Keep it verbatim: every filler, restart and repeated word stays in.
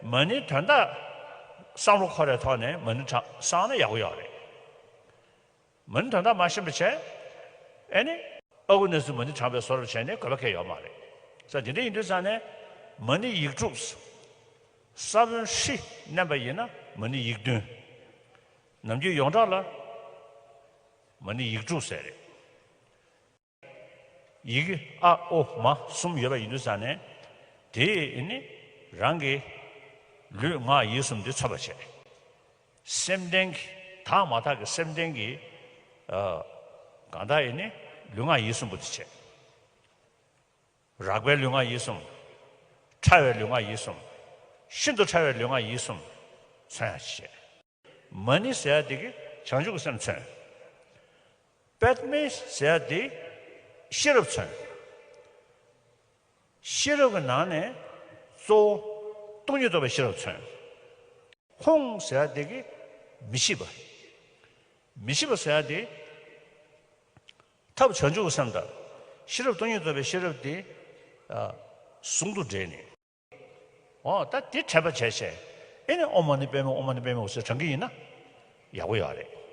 མ་ཎིའི་དོན་དག་བསམ་བློ་འཁོར་བའི་ཐོག་ནས་མ་ཎི་བགྲངས་བསམ་ན་ཡག་པོ་ཡོད་རེད། མ་ཎི་དོན་དག་མ་ཤེས་པ་བྱས། ཨེ་ནི། ཨ་ཁུ་ནེ་ཙོས་མ་ཎི་བགྲངས་པའི་བཟོ་འདྲ་བྱས་ནས་དགོས་པ་གང་ཡང་ཡོད་མ་རེད། ས་དེ་འདྲ་ཡིན་དུས་ཙང་ནས་མ་ཎི་ཡིག་དྲུག་ས་བོན་ཧྲཱིཿ་བསྣན་པ་ཡིན་ན་མ་ཎི་ཡིག་བདུན། ནམ་རྒྱུན་ཡོངས་གྲགས་ལ་མ་ཎི་ཡིག་དྲུག་ཟེར་རེད། ཡི་གེ་ཨ་ཨོ་མ་གསུམ་ཡོད་པ་ཡིན་དུས་ཙང་ནས་དེ་ནི་རང་གི་ལུས་ངག་ཡིད་གསུམ་དེ་མཚོན་པར་བྱེད། སེམས་ལྡན་གྱི་དག་མ་དག་གི་སེམས་ལྡན་གྱི་ཨ་གང་དག་ཡིན་ནི་ལུས་ངག་ཡིད་གསུམ་པོ་དེ་བྱེད། རགས་པའི་ལུས་ངག་ཡིད་གསུམ། ཕྲ་བའི་ལུས་ངག་ཡིད་གསུམ། ཤིན་ཏུ་ཕྲ་བའི་ལུས་ངག་ཡིད་གསུམ་མཚོན་ཡང་བྱེད། མ་ཎི་ཟེར་ཡ་དེ་གིས་བྱང་ཆུབ་ཀྱི་སེམས་མཚོན། པདྨེ་ཟེར་ཡ་དེ་ཤེས་རབ་མཚོན། ཤེས་རབ་ཀྱི་ནང་ནས་གཙོ་བོ་སྟོང་ཉིད་རྟོགས་པའི་ཤེས་རབ་མཚོན། ཧཱུྃ་ཟེར་ཡ་དེ་གིས་མི་ཤེས་པ། མི་ཤེས་པ་ཟེར་ཡ་དེ། ཐབས་བྱང་ཆུབ་ཀྱི་སེམས་དང་། ཤེས་རབ་སྟོང་ཉིད་རྟོགས་པའི་ཤེས་རབ་དེ། ཨ། ཟུང་དུ་འབྲེལ་ནས། འོ་ད་དེ་འཕྲད་པ་བྱས་བྱས། ཨེ་ནི་ཨོཾ་མ་ཎི་པདྨེ་ཧཱུྃ། ཨོཾ་མ་ཎི་པདྨེ་ཧཱུྃ་ཟེར་བགྲང་གི་ཡིན་ན། ཡག་པོ་ཡོད་རེད།